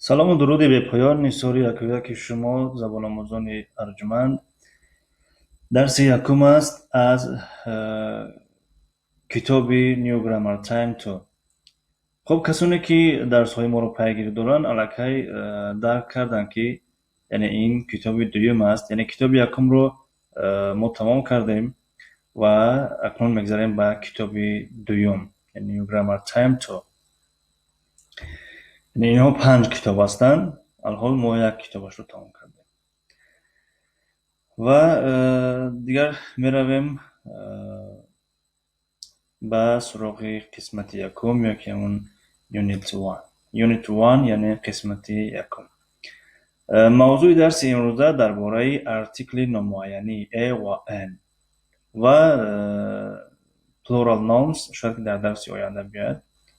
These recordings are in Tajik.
Салому дуруди бепоён нисори якояки шумо, забономӯзони арҷманд. Дарси якум аст аз китоби New Grammar Time 2. Хуб, касоне ки дарсҳои моро пайгирӣ доранд, аллакай дарк карданд, ки яъне ин китоби дуюм аст. Яъне китоби якумро мо тамом кардем ва акнун мегзарем ба китоби дуюм, New Grammar Time 2. Яъне инҳо панҷ китоб ҳастанд, алҳол мо як китобашро тамом кардем ва дигар меравем ба суроғи қисмати якум ё ки ҳамун Unit 1. Unit 1, яъне қисмати якум. Мавзӯи дарси имрӯза дар бораи артикли номуайянӣ a ва an ва plural nouns шояд ки дар дарси оянда биёяд.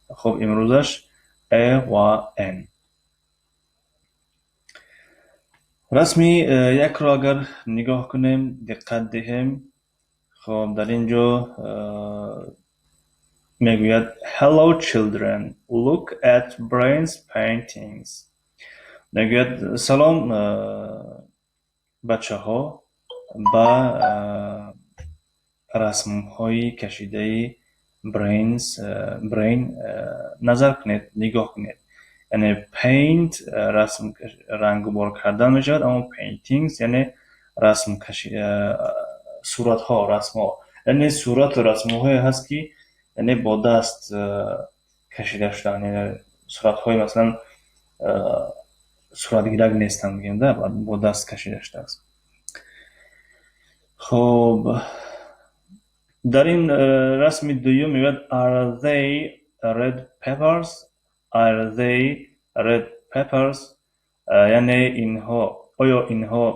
Хуб, имрӯзаш a ва an. Расми якро агар нигоҳ кунем, диққат диҳем, хоб, дар ин ҷо мегӯяд: "Hello children, look at Brain's paintings." Мегӯяд: "Салом, бачаҳо, ба расмҳои кашидаи Brain назар кунед, нигоҳ кунед." Яъне paint расм, рангубор кардан мешавад, аммо paintings яъне расм, суратҳо, расмҳо, яъне сурату расмҳое ҳаст, ки яъне бо даст кашида шудаанд, яъне суратҳои масалан суратгирак нестанд, бигем да, бо даст кашида шудааст. Хоб, дар ин расми дуюм мегӯяд: "Are they red peppers? Are they red peppers?" Яъне инҳо, оё инҳо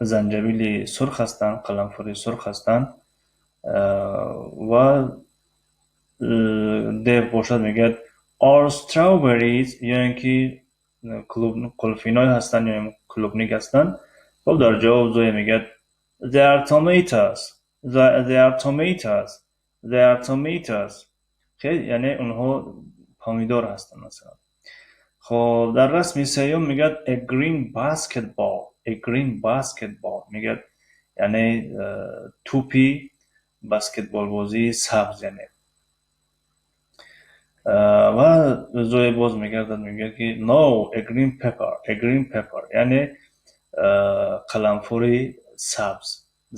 занҷабили сурх ҳастанд, қаламфури сурх ҳастанд? Ва Дэв бошад, мегӯяд: "Are strawberries?" ё ин ки қулфиной ҳастанд ё клубника ҳастанд? Хуб, дар ҷавоб Зоя мегӯяд: "They are tomatoes, they are tomatoes, they are tomatoes." Яъне онҳо помидор ҳастанд, масалан. Хоб, дар расми сеюм мегӯяд: "A green basketball, a green basketball." Мегӯяд, яъне тӯпи баскетболбозии сабз, яъне. Ва Зоя боз мегардад, мегӯяд, ки "No, a green pepper, a green pepper." Яъне қаламфури сабз,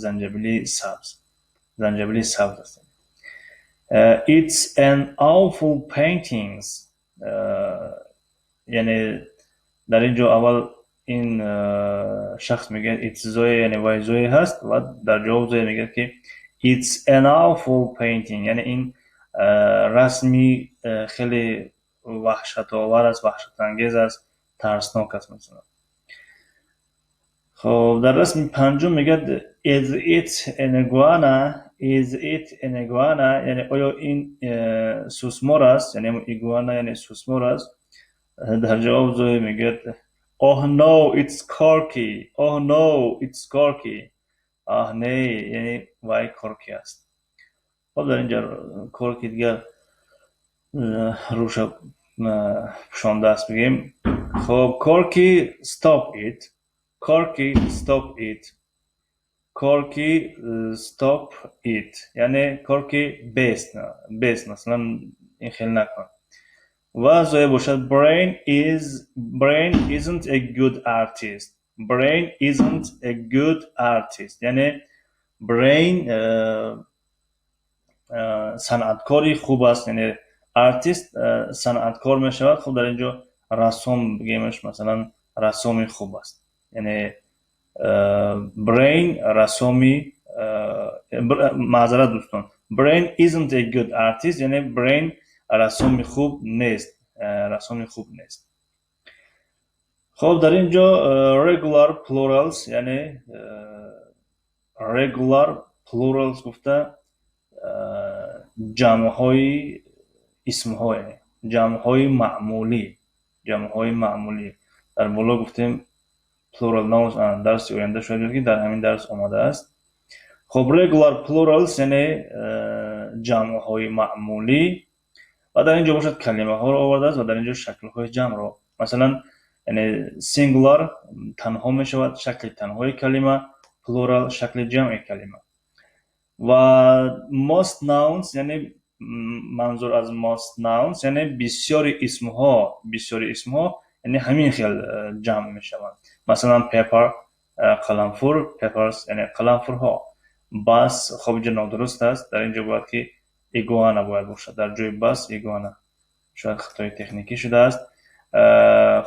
занҷабили сабз, занҷабили сабз аст. "It's an awful paintings." Яъне дар ин ҷо аввал ин шахс мегӯяд: "It's Зоя", яъне вай Зоя ҳаст, ва дар ҷавоб Зоя мегӯяд, ки "It's an awful painting", яъне ин расми хеле ваҳшатовар аст, ваҳшатангез аст, тарснок аст, масалан. Хоб, дар расми панҷум мегӯяд: "Is it an iguana? Is it an iguana?" Яъне оё ин сусмор аст? Яъне iguana яъне сусмор аст. Дар ҷавоб Зоя мегӯяд: "Oh no, it's Corky. Oh no, it's Corky." Аҳ не, яъне вай Корки аст. Хоб, дар инҷа Корки дигар рӯша пӯшондааст, бигем. Хоб, "Corky, stop it. Corky, stop it. Corky, stop it." Яъне Корки, бест, бест, масалан, ин хел накун. Ва Зоя бошад: Brain isn't a good artist. Brain isn't a good artist." Яъне Brain санъаткори хуб аст, яъне artist санъаткор мешавад. Хуб, дар ин ҷо рассом бигемаш, масалан, рассоми хуб аст. Яъне Brain рассоми, маъзарат, дӯстон, Brain isn't a good artist, яъне Brain рассоми хуб нест, рассоми хуб нест. Хоб, дар ин ҷо regular plurals, яъне regular plurals гуфта ҷамъҳои исмҳо, яъне ҷамъҳои маъмулӣ, ҷамъҳои маъмулӣ. Дар боло гуфтем plural nouns дарси оянда шояд, ки дар ҳамин дарс омадааст. Хоб, regular plurals, яъне ҷамъҳои маъмулӣ. Ва Ва дар ин ҷо бошад, калимаҳоро овардааст ва дар ин ҷо шаклҳои ҷамъро. Масалан, яъне singular танҳо мешавад, шакли танҳои калима, plural шакли ҷамъи калима. Ва most nouns, яъне манзур аз most nouns, яъне бисёри исмҳо, бисёри исмҳо, яъне ҳамин хел ҷамъ мешаванд. Масалан, pepper қаламфур, peppers, яъне қаламфурҳо. Bus, хоб, инҷо нодуруст аст, дар инҷо бояд ки iguana бояд бошад, дар ҷои bus iguana. Шояд хатои техникӣ шудааст.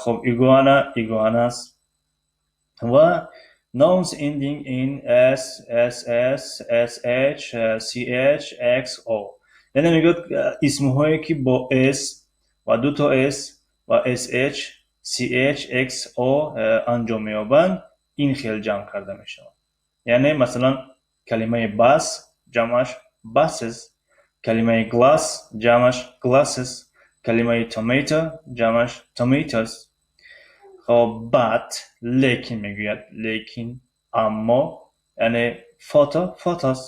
Хоб, iguana, iguanas. Ва nouns ending in s, ss, sh, ch, x, o, яъне мегӯяд, исмҳое ки бо s ва дуто s ва sh, ch, x, o анҷом меёбанд, ин хел ҷамъ карда мешаванд. Яъне масалан, калимаи bus ҷамъаш buses, калимаи glass ҷамъаш glasses, калимаи tomato ҷамъаш tomatoes. Хоб, but, лекин мегӯяд, лекин, аммо, яъне photo, photos.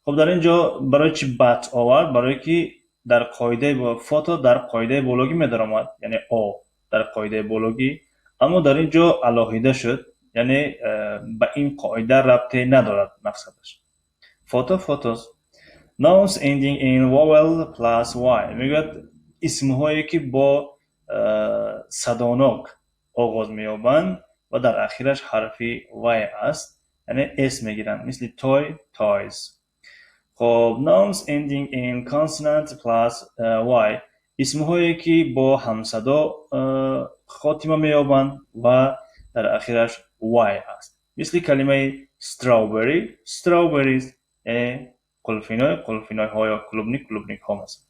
Хоб, дар ин ҷо барои чӣ but овард? Барое ки дар қоидаи photo дар қоидаи бологӣ медаромад, яъне о дар қоидаи бологӣ, аммо дар ин ҷо алоҳида шуд, яъне ба ин қоида рабте надорад мақсадаш. Photo, photos. Nouns ending in vowel plus y, мегӯяд, исмҳое ки бо садонок оғоз меёбанд ва дар ахираш ҳарфи y аст, яъне s мегиранд, мисли toy, toys. Хоб, nouns ending in consonant plus y, исмҳое ки бо ҳамсадо хотима меёбанд ва дар ахираш y аст, мисли калимаи strawberry, strawberries, яъне қулфиной, қулфинойҳо ё клубник, клубникҳо масалан.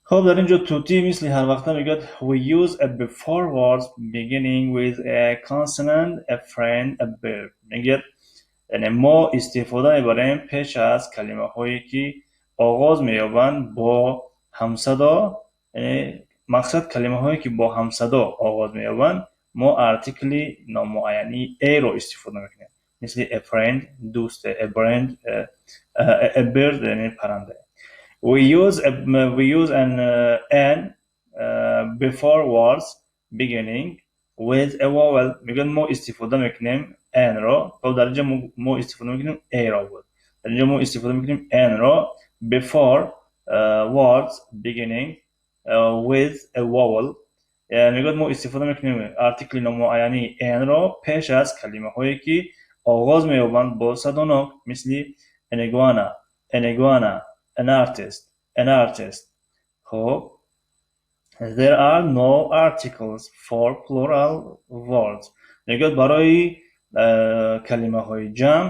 Хоб, дар ин ҷо тутӣ мисли ҳар вақта мегӯяд: we use a before words beginning with a consonant, a friend, a bird. Мегӯяд, яъне мо истифода мебарем пеш аз калимаҳое ки оғоз меёбанд бо ҳамсадо, яъне мақсад, калимаҳое ки бо ҳамсадо оғоз меёбанд, мо артикли номуайяни a ро истифода мекунем, мисли a friend дӯст, a brand, a bird, яъне парранда. We use an before words beginning with a vowel. Мегӯяд, мо истифода мекунем an ро. Хоб, дар инҷо мо истифода мекунем a ро буд, дар инҷо мо истифода мекунем an ро before words beginning with a vowel. Мегӯяд, мо истифода мекунем артикли номуайяни an ро пеш аз калимаҳое ки оғоз меёбанд бо садонок, мисли an iguana, an iguana, an artist, an artist. Хоб, there are no articles for plural words. Мегӯяд, барои калимаҳои ҷамъ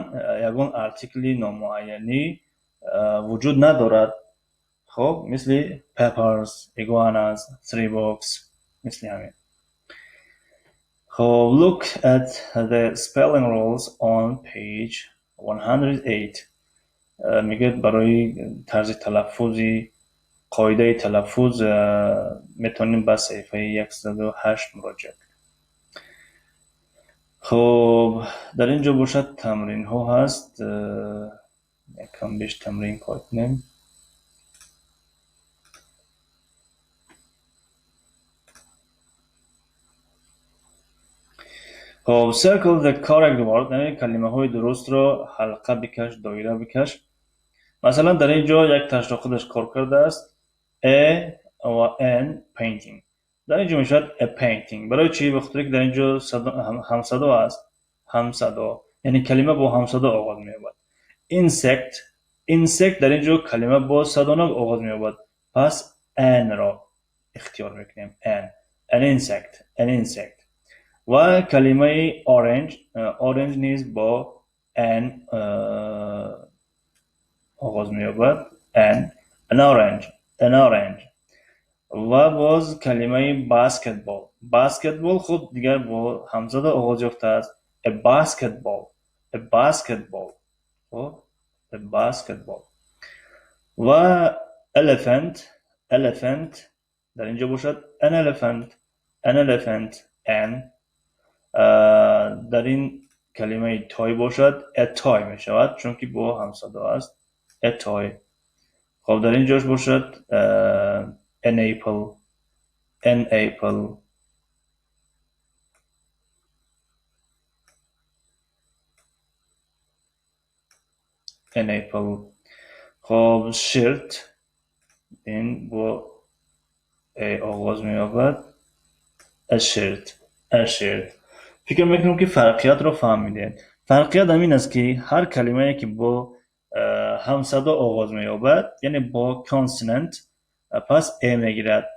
ягон артикли номуайянӣ вуҷуд надорад. Хоб, мисли peppers, iguanas, three books, мисли ҳамин. Хоб, look at the spelling rules on page 108. Мегӯяд, барои тарзи талаффузи, қоидаи талаффуз метавонем ба саҳифаи 108 муроҷиат кунем. Хоб, дар ин ҷо бошад, тамринҳо ҳаст, якам беш тамрин кор кунем. Хоб, circle the correct word, яъне калимаҳои дурустро ҳалқа бикаш, доира бикаш. Масалан, дар ин ҷо як ташро худаш кор кардааст, a ва an painting, дар ин ҷо мешавад a painting. Барои чӣ? Ба хотире ки дар ин ҷо ҳамсадо аст, ҳамсадо, яъне калима бо ҳамсадо оғоз меёбад. Insect, insect, дар ин ҷо калима бо садонок оғоз меёбад, пас an ро ихтиёр мекунем, an, an insect, an insect. Ва калимаи orange, orange низ бо an оғоз меёбад, an, an orange, an orange. Ва боз калимаи basketball, basketball, хуб, дигар бо ҳамсадо оғоз ёфтааст, a basketball, a basketball, хуб, a basketball. Ва elephant, elephant, дар ин ҷо бошад an elephant, an elephant, an. Дар ин калимаи toy бошад, a toy мешавад, чунки бо ҳамсадо аст, a toy. خب در اینجاش باشد an apple، an apple. An apple. خب shirt این با A آغاز می‌یابد. A shirt، a shirt. فکر میکنم که فرقیت رو فهمیدید. فرقیت همین است که هر کلمه که با همصدا آغاز می‌یابد، یعنی با consonant، پس A میگیرد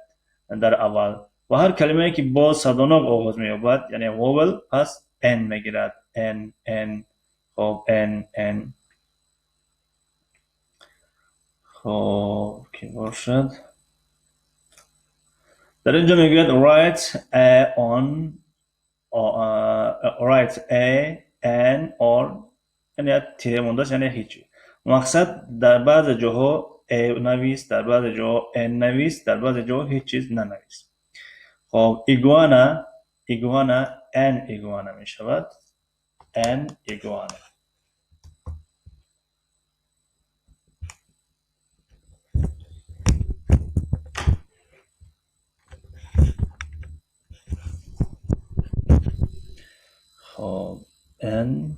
در اول، و هر کلمه که با صداناک آغاز می‌یابد، یعنی vowel، پس N میگیرد. N، N. خب N، N. خب که باشد در اینجا میگوید write a on، write a an or، یعنی تیره مونده، یعنی هیچی. مقصد در بعض جاها a نویس، در بعض جاها n نویس، در بعض جاها هیچ چیز ننویس. خب iguana، iguana، an iguana می شود. An iguana. خب an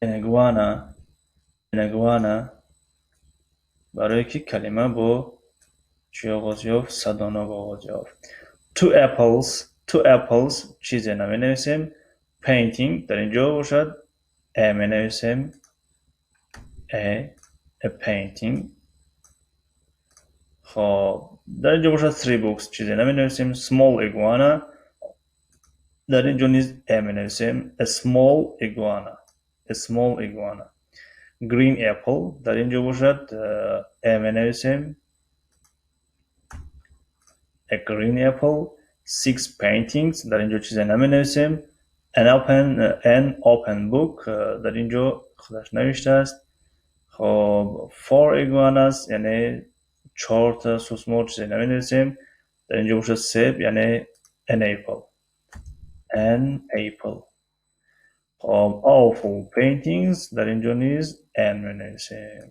iguana، iguana، برای که کلمه با چی آغاز یافت؟ صداناک آغاز یافت. Two apples، two apples، چیزی نمی نویسیم. Painting در اینجا باشد a می نویسیم. A painting. خب در اینجا باشد three books، چیزی نمی نویسیم. Small iguana در اینجا نیز a می نویسیم. A small iguana، a small iguana. Green apple در اینجا باشد a می نویسیم. A green apple. Six paintings در اینجا چیزی نمی نویسیم. An open book در اینجا خودش نوشته است. خب four iguanas، یعنی 4 تا سوسمار، چیزی نمی نویسیم. در اینجا باشه سیب، یعنی an apple، an apple. خب awful paintings در اینجا نیز an می نویسیم.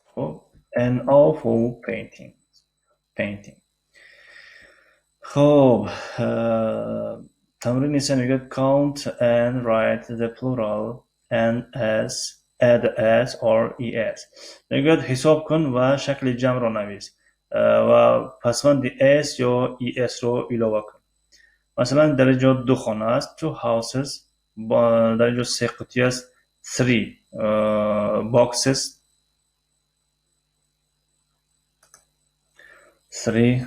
خب an awful painting، painting. خب تمرین 3 میگه count and write the plural and s، add s or es. میگه حساب کن و شکل جمع رو نویس و پسوند s یا es رو علاوه کن. مثلا در اینجا 2 خانه است، two houses، در اینجا 3 قوطی است، 3 boxes، 3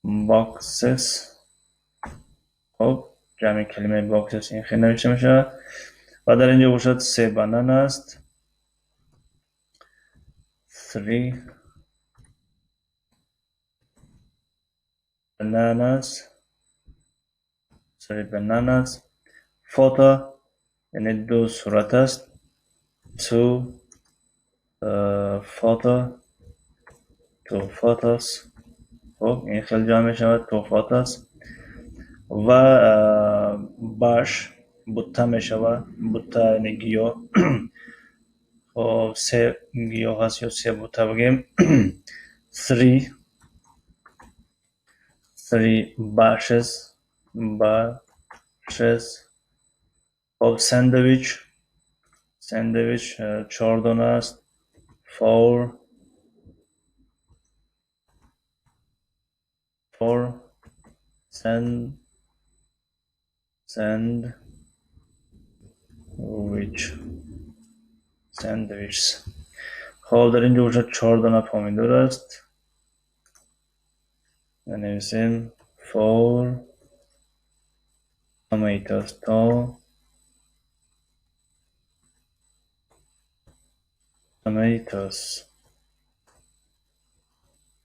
boxes. خب جمع کلمه boxes این خیلی نوشته میشه. و در اینجا باشد 3 banana است، 3 bananas، 3 bananas. Photo یعنی 2 صورت است، 2 photo، 2 photos. خب این خیلی جمع میشود، 2 photos. و bush بوته میشود، بوته یعنی گیاه. خب 3 گیاه هست یا 3 بوته بگیم. 3 bushes، bushes. خب ساندویچ، ساندویچ 4 دانه است، 4، 4 sandwich، sandwich. خب در اینجا باشد 4 دانه پامیدور است، بنویسیم 4 tomatoes، tomatoes،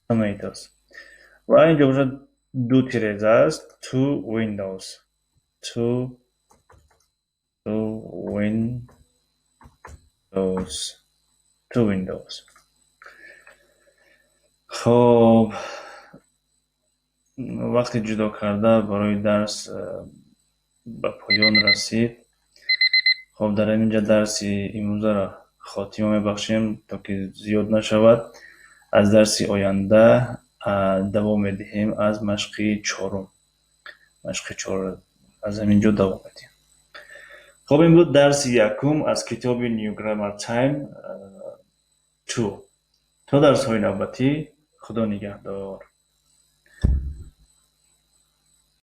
tomatoes. و اینجا باشد 2 تیرزه است، 2 windows، 2 windows، 2 windows. خب Вақти ҷудо карда барои дарс ба поён расид. Хоб, дар ҳамин ҷа дарси имрӯзаро хотима мебахшем, то ки зиёд нашавад. Аз дарси оянда давом медиҳем аз машқи чорум. Машқи чорум аз ҳамин ҷо давом медиҳем. Хоб, ин буд дарси якум аз китоби New Grammar Time 2. То дарсҳои навбатӣ, Худо нигаҳдор.